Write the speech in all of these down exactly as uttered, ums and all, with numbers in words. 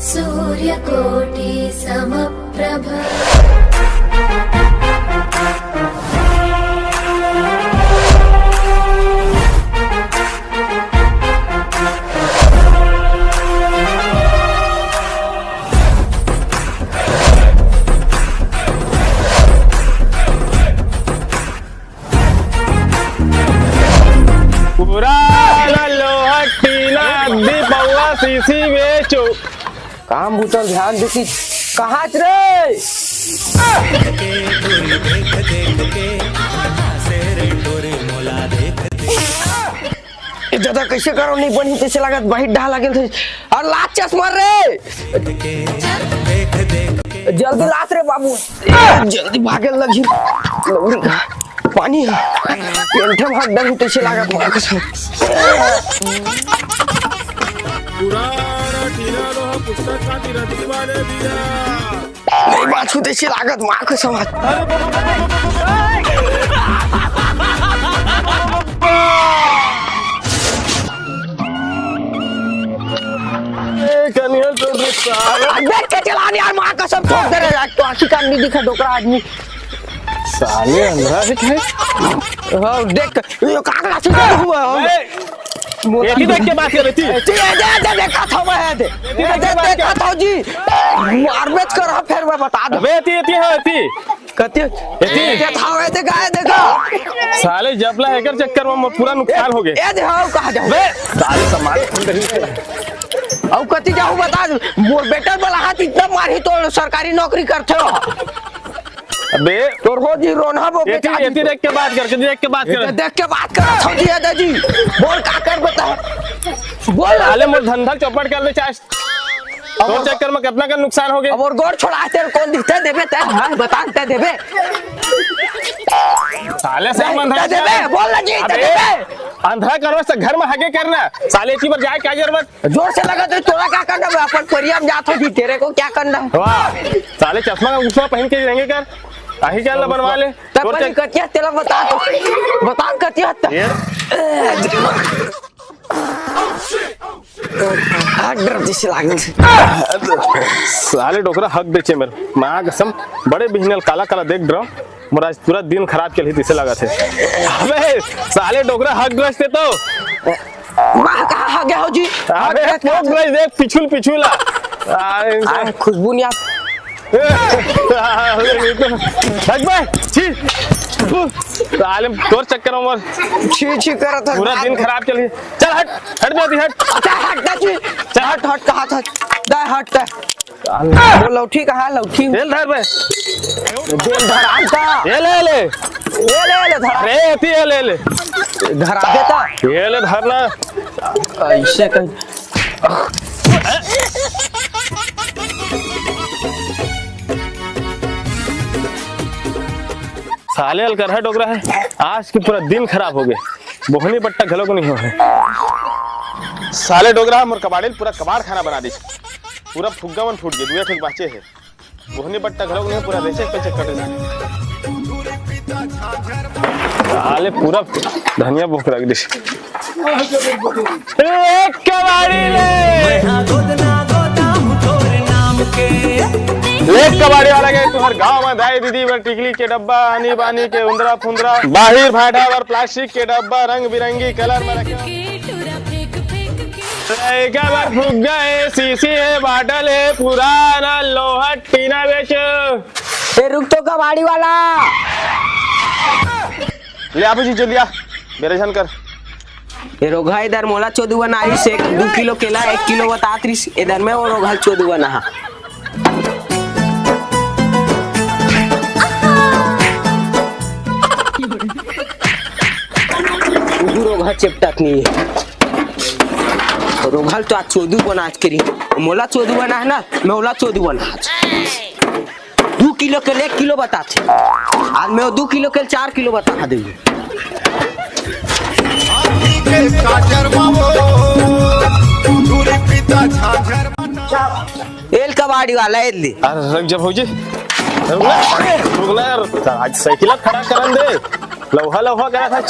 सूर्यकोटि समप्रभ। पूरा लोहा टीना दीपवा सीसी बेचो। काम बुता ल ध्यान देती। कहाँ रे? ए दादा, कैसे करो नहीं बनी, तैसे लागत बाहिर डाल लागल थे। और लात चश्मा रे। जल्दी लात रे बाबू। जल्दी भागे लगी। लौड़ी का पानी है। पेंठे भाग डर तैसे लागत मार कसम। पुराना टीना लोहा पुस्तक का टीना दिवाले दिया। नहीं बात होते से लागत मार कसम। ए, कनिया तो देख साला। देख के चला यार, माँ कसम ठोक दे रे यार, तो आंखी कान नहीं दिखा डोकरा आदमी। साले अंधा है क्या? हाँ, देख, ये कागला से हुआ है। ए, मोटा ये भी देख के बात कर रही थी। ये दे, दे, देखा था मैं, दे। ये देख के बात देखा कर। था जी। मार में कर, फिर मैं बता दूं। अबे, ये थी, ये थी, हाँ, ये थी। कति? एती? एती थावे ते गाय देखा। साले जबला एकर चक्कर में पूरा नुकसान हो गए। ए दे, हाव कहाँ जाओ? बे, साले सामान। अउ कति जाहू बता दे, मोर बेटा वाला हाथ इतना मारही तो सरकारी नौकरी करथे हो। अबे। तोर हो जी रोना वो एती, बेटा जी। एती देख के बात कर, एती देख के बात कर। एती देख के बात कर, हो जी, ए दे जी। बोल का कर बता। बोल। साले मोर धंधा चौपट कर दे चाहे। तोर चक्कर में कितना का नुकसान हो गया? अब और गोड़ छोड़ा तेरे कौन दिखते देबे ते? हाँ, बता ते देबे। साले से हम अंधरा ते देबे, बोल ना जी, ते अबे, देबे। अंधरा करवा से घर में हगे करना। साले की बार जाए क्या जरूरत? जोर से लगा तो तोरा क्या करना? मैं अपन परिया में जात हो जी, तेरे को क्या करना? वाह, साले चश्मा का उछवा पहन के रहेंगे कर। आही क्या ला बनवा ले? तब तोर पहले चक- कतिया तेला बता तो। बता कतिया त- ये? हट, डर जैसे लागल से। साले डोकरा हक देचे मेरे। माँ कसम, बड़े बिहनल काला काला देख डर। मोर आज पूरा दिन खराब चलही तैसे लागत हे। अबे, साले डोकरा हक देचे तो। माँ कहाँ हक गया हो जी? अबे, हक गया। देख, पिछुल, पिछुल आ। आ, आ, खुशबू नहीं आ। हट बे, छी। साले तोर चक्कर में मोर छी, छी करत हट। पूरा दिन खराब चलही। चल हट, हट बे, हट। अच्छा, हट ना जी। चल हट, हट, कहा था? दा हट, दा। वो लौठी कहाँ, लौठी? तेल धर बे। तेल धर, आम का? ये ले, ले। ये ले, ले, धरा। अरे, एती ये ले, ले। धरा देता। ये ले, धर ना। ऐसे कहीं। साले अलकरहा डोकरा हे, आज के पूरा दिन खराब हो गए। बोहनी बट्टा घलो को नहीं हो है। साले डोकरा मोर कबाड़ी ल पूरा कबाड़ खाना बना दी। पूरा फुग्गा मन फूट गए, दुए ठेक बाचे हे। बोहनी बट्टा घलो को नहीं, पूरा रेचे पेचे कट गए। साले पूरा धनिया बोक रख दी। एक कबाड़ी ले। ले कबाड़ी वाला के तुहर गांव में दाई दीदी बर टिकली के डब्बा, आनी बानी के उंदरा फुंदरा, बाहिर भाटा बर प्लास्टिक के डब्बा, रंग बिरंगी कलर में रखे। लइका बर फुग्गा हे, सीसी हे, बाटल हे, पुराना लोहा टीना बेचो। ए, रुक तो कबाड़ी वाला। ले आबू जी, जल्दी आ, बेरा झन कर। ए रोगहा, इधर मोला चोदू बनाइस, एक दू किलो केला, एक किलो बतात रिस, इधर में वो रोगहा चोदू बना हा। उहू रोगहा चेपटत नहीं है। रोगहा तो आज चोदू बनाच के रही, मोला चोदू बना है ना, मैं ओला चोदू बना। दू किलो के एक किलो बताथे। आज मैं दू किलो के चार किलो बता देंगे। एल कबाड़ी वाला, एल ले। अरे रुक जा भौजी। रुक ना, रुक ना यार। आज साइकिल खड़ा करन दे। लौहा लौहा करा था।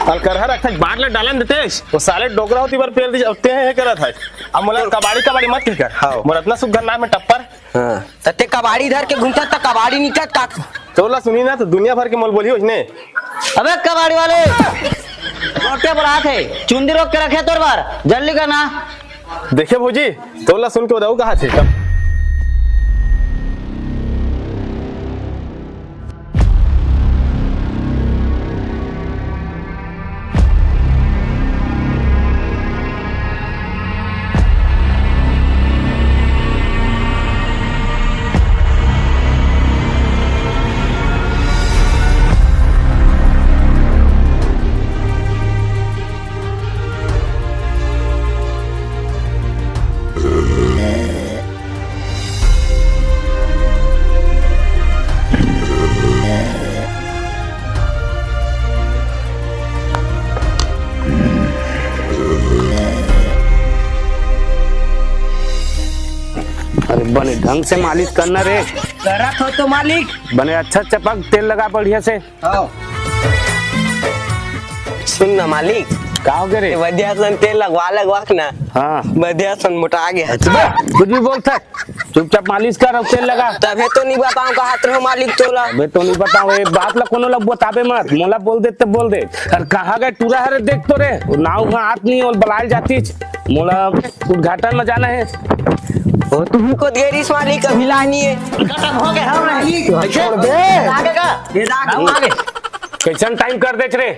अलकरहा रखत बांट ले डालन देते। वो साले डोकरा होती बर पेल दी, ते हे करत है। अब मोला कबाड़ी कबाड़ी मत कह कर। हाँ। मोर इतना सुग्घर नाम है टप्पर। हाँ। त ते कबाड़ी धर के घूमता त कबाड़ी निकट का? तोला सुनी ना तो दुनिया भर के मोल बोली उसने। अबे कबाड़ी वाले, रोटे पर हाथ है, चुंदी रोक के रखे तोर बार, जल्दी करना। देखे भौजी, तोला सुन के बताऊ कहा थे। अरे बने ढंग से मालिश करना रे। करत हो तो मालिक। बने अच्छा चपक तेल लगा बढ़िया से। हाँ। सुन ना मालिक। का हो गए रे? ये बढ़िया सन तेल लगवा लगवा के ना। हाँ। बढ़िया सन मोटा गया। कुछ भी बोलता है। चुपचाप मालिश कर अउ तेल लगा। तभे तो नहीं बताऊं कहात रहो मालिक तोला। अबे तो नहीं बताओ, ये बात ला कोनो ला बताबे मत, मोला बोल दे तब बोल दे। अरे कहाँ गए टूरा हरे, देख तो रे, वो नाव में हाथ नहीं, वो बलाल जातीच, मोला उद्घाटन में जाना है। वो तुमको देरीस मालिक अभी लानी है। खत्म हो गए हम नहीं। छोड़ दे। आगे का? ये आगे, आगे। कैसन टाइम कर देच रे?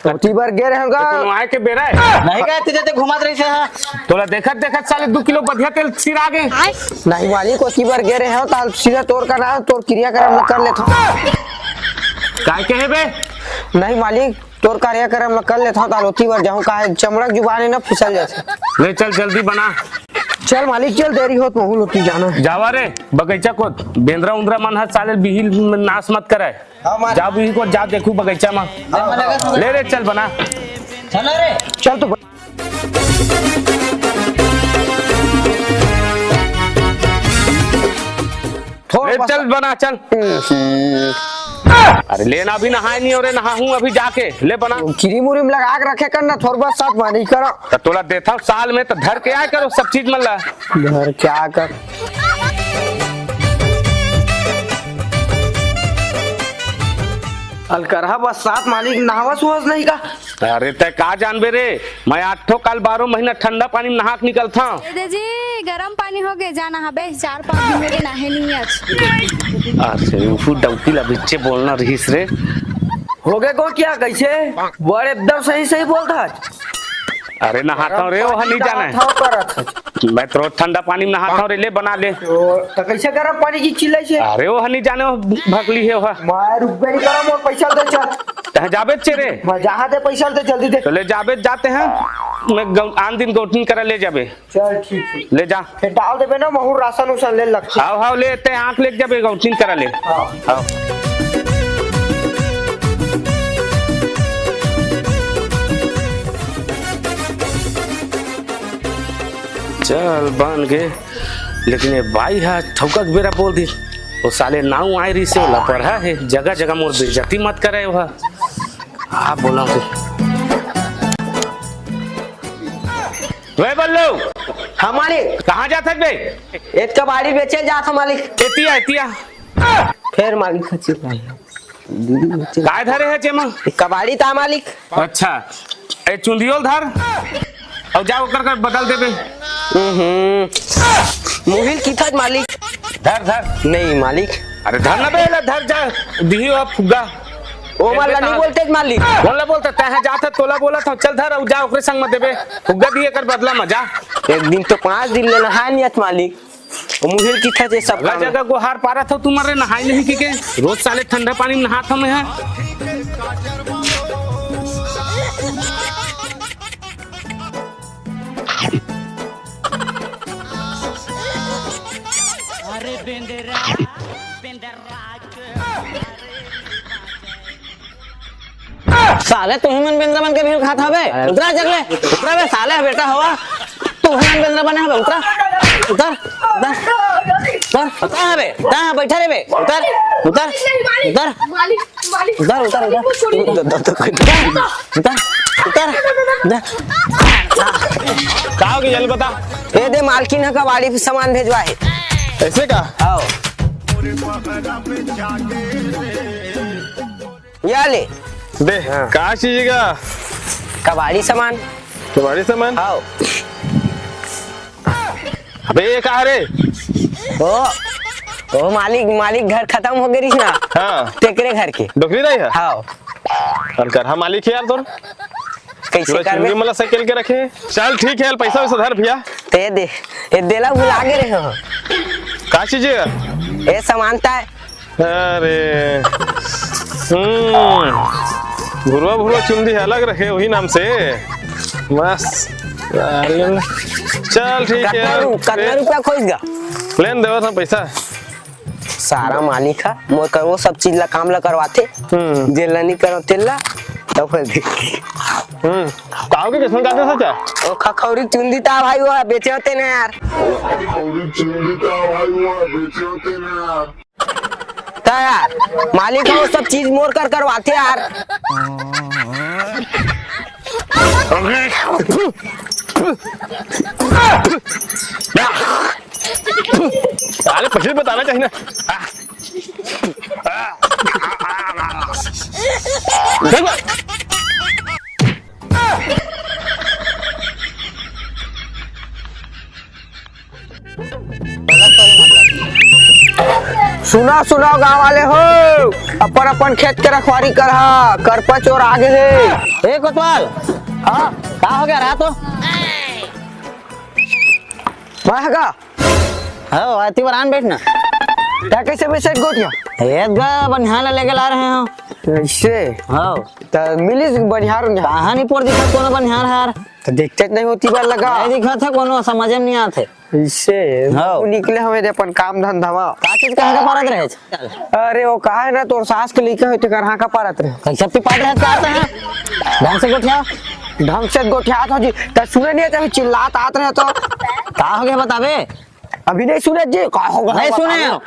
ओती बर गे रहेंव गा। कोनो आए के बेरा है? नहीं गए थे, जैसे घुमात रही से, हाँ। तोला देखत देखत साले दू किलो बढ़िया तेल सिरा गे। नहीं मालिक, ओती बर गे रहेंव, ताल सीधा तोर का ना, तोर क्रियाक्रम में कर लेत हूँ। काय कहे बे? नहीं मालिक, तोर क्रियाक्रम में कर लेत हूँ, ताल ओती बर जाऊँ, काहे चमड़क जुबान है ना, फिसल जाथे। ले चल जल्दी बना। चल मालिक, चल, देरी होत, महूँ ल ओती जाना है। जावा रे, बगैचा को बेंदरा उंदरा मन ह साले बिहिल में नाश मत करे। हाँ, मार। जा बुही को जा देखू बगैचा में। हाँ, हाँ। ले रे, चल बना। चल रे। चल तो ब- थोड़ा ले बस- चल बना, चल। अरे लेना अभी नहाए नहीं हो रे, नहाहूँ अभी जाके। ले बना। क्रीम उरीम लगा के रखे कर ना, थोड़ा बहुत साथ मानी करो। तो तोला देता हूँ साल में तो धर के आया करो सब चीज मन ला। घर क्या कर। अलकरहा बस सात मालिक नहावस हुवस नहीं का? अरे तै का जानबे रे, मैं आठो काल बारह महीना ठंडा पानी में नहा के निकलथंव। दे दे जी, गरम पानी हो गए, जा नहाबे, चार पाँच दिन हो गए नहाए नहीं आज। अरे उहू डौकी ला बिच्चे बोलना रहिस रे। हो गए को क्या, कैसे? बड़ एकदम सही सही बोलता है। अरे नहाता हूँ रे, वो हनी जाना है। मैं तो रोज ठंडा पानी में नहाता हूँ रे, ले बना ले। तो, तो कैसे गरम पानी की चिल्लाई से? अरे वो हनी जाने, वो भकली है वो। मैं रुक गई गरम और पैसा दे चल। तह जाबे चे रे? मैं जहाँ दे पैसा दे जल्दी दे। तो ले जाबे जाते हैं, मैं गौ-, आन दिन गौटिन करा ले जाबे। चल ठीक है। ले जा। फिर डाल देबे ना महूँ राशन उसन ले लगते। हाव, हाव, ले ते आँख ले जाबे गौटिन करा ले। हाँ। हाव। चल बन गे, लेकिन ये बाई हा ठौका के बेरा बोल दी। वो साले नाऊ आए रही से ओला पढ़ा है, जगह जगह मोर बेइज्जती मत करे वह। आ बोला तू। वे बल्लू। हाँ मालिक। कहाँ जात हस बे? एक कबाड़ी बेचे जात हूँ मालिक। एतिया, एतिया। फिर मालिक खची लाई। दीदी बेचे। काय धरे है जेमा? एक कबाड़ी था मालिक। अच्छा, ए चुंदियोल धर। और जा ओकर कर बदल देबे। हम्म। मुहिल किथत मालिक। धर, धर। नहीं मालिक। अरे धर ना बे, ला धर जा। दिही हो फुग्गा। ओ माला नहीं बोलते मालिक। बोला बोलता, तै हा जात है, तोला बोला था, चल धर, अउ जा ओकरे संग में देबे। फुग्गा दिए कर बदला में जा। एक दिन तो पाँच दिन ले नहाए नहीं अत मालिक। ओ मुहिल किथत सब जगह काम। जगह गोहार पारत हो तुम्हारे नहाए नहीं की के। रोज साले ठंडा पानी में नहात हूँ मैं है। अरे बेंदरा, बेंदरा के साले तुही मन बेंदरा मन के भीड़ खात हवे। उतरा जगले, उतरा बे साले बेटा हवा। तुही मन बेंदरा बने हवे, उतरा। उतर, उतर, उतर। उतर, उतर हवे। ता बैठा रे बे। उतर, उतर, उतर। मालिक, मालिक, उतर, उतर, उतर। मालिक, छोड़िए। उतर, उतर, उतर। उतर, उतर, जा। का हो गया, जल्दी बता। ए दे, मालकिन ह कबाड़ी सामान भेजवा हे। ऐसे का? आओ। या ले। दे, हाँ। का चीज का? कबाड़ी सामान। कबाड़ी सामान? आओ। अबे, ये का रे? ओ, ओ मालिक, मालिक घर खतम हो गए रहिस ना। हाँ। तेकरे घर के। डोकरी दाई है? हाँ। अउ करहा मालिक है यार तोर। कैसे पूरा करबे? चुंदी मला सकेल के रखे। चल ठीक है, पैसा वैसा धर भैया। ते दे, ये देला भुला गए रहे हो। का चीज है? ये सामान ता है। अरे, हम्म, भुरवा भुरवा चुंदी है, अलग रखे वही नाम से। मस्त। चल ठीक है। कतना रु-, कतना रुपया खोज गा? लेन देवत हम पैसा। सारा मालिक हा, मोर कर वो सब चीज ला, काम ला करवाथे। हम्म। जेला नहीं करो तेला, तब फिर भी। हम्म। काव के किस्मत काटे सचा? ओ खखौरी चुंदी ता भाई, वो बेचे होते ना यार। ता यार, मालिक हो, सब चीज मोर कर करवाथे यार। अरे, पहले बताना चाहिए ना। देख लो। सुना, सुना गांव वाले हो, अपन अपन खेत के रखवारी करहा, करपा चोर आगे हे। ए कोतवाल, हाँ? का हो गया रहा तो? मैं हगा? हो, आती बार आन बैठ ना। ता कैसे बैठ गोठिया? ए गा, बनिहार ला लेके ला रहे हो। ऐसे? हो। ता मिलिस बनिहार उनिहार? कहाँ नहीं पोर दिखा कोनो बनिहार हार? तो देखते नहीं होती बार लगा। नहीं दिखा था कोनो, समझ में नहीं आते। ऐसे? हो। वो निकले हमें दे अपन काम धंधा मा। का चीज कहाँ का परत रहे? अरे वो का है ना, तोर सास के लइका होते कर हाँ का परत रहे। कैसे ती पाट रहे, का आता है? ढंग से गोठिया। ढंग से गोठिया था जी। ता सुने नहीं था, चिल्लात आत रहे तो। का हो गया बताबे? अभी नहीं सुने जी, का होगा नहीं सुने।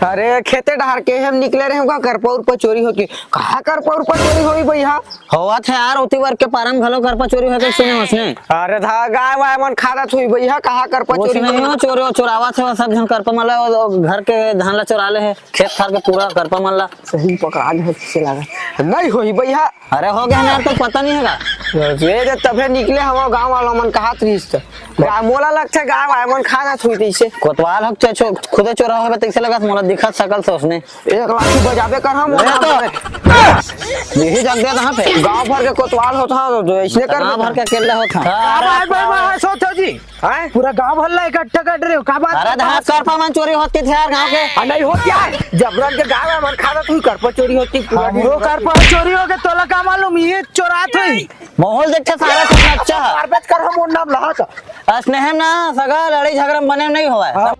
अरे खेते डहर के हम निकले रहे होगा, करपा उरपा चोरी होती। कहाँ करपा उरपा चोरी होई भैया? होवत है यार, ओती बर के पारम घलो करपा चोरी होके सुने उसने। अरे धा गाय वाय मन खादत हुई भैया, कहाँ करपा कुछ चोरी नहीं होई? हो, चोर चोरावत है, सब झन करपा मला घर के धान ला चोरा ले है, खेत खार के पूरा करपा मला। सही पकड़ा गए, से लगा। नहीं होई भैया। अरे हो गया ना यार, तो पता नहीं है का? ये जे तभे निकले हवा गांव वाला मन कहात रहिस त। गाय मोला लगथे, गाय वाय मन खाना छुई तइसे। कोतवाल हक चे-, छो-, खुदे चोरा होबे तइसे लगत मोला दिखत सकल से उसने। एक लाठी बजाबे कर हम। ले तो। यही जग दे कहाँ पे? गांव भर के कोतवाल होत हा, जो इसने कर गांव देता। भर के अकेला होत हा। अरे भाई, भाई, भाई, सोचो जी। हैं? पूरा गांव भर ला इकट्ठा कर रहे हो, का बात अरे करता दहा है? करपा मन चोरी होत के थे यार गांव के। आ, नहीं होत यार, जबरन के गांव में मन खाना तू करपा चोरी होती पूरा हाँ, दिन। वो करपा चोरी हो के तोला का मालूम, ये चोरात हुई। माहौल देख के सारा कुछ अच्छा है। मारबेच कर हम वो नाम लहा था। स्नेह ना सगा लड़ाई झगड़ा मने नहीं हुआ है। हाँ।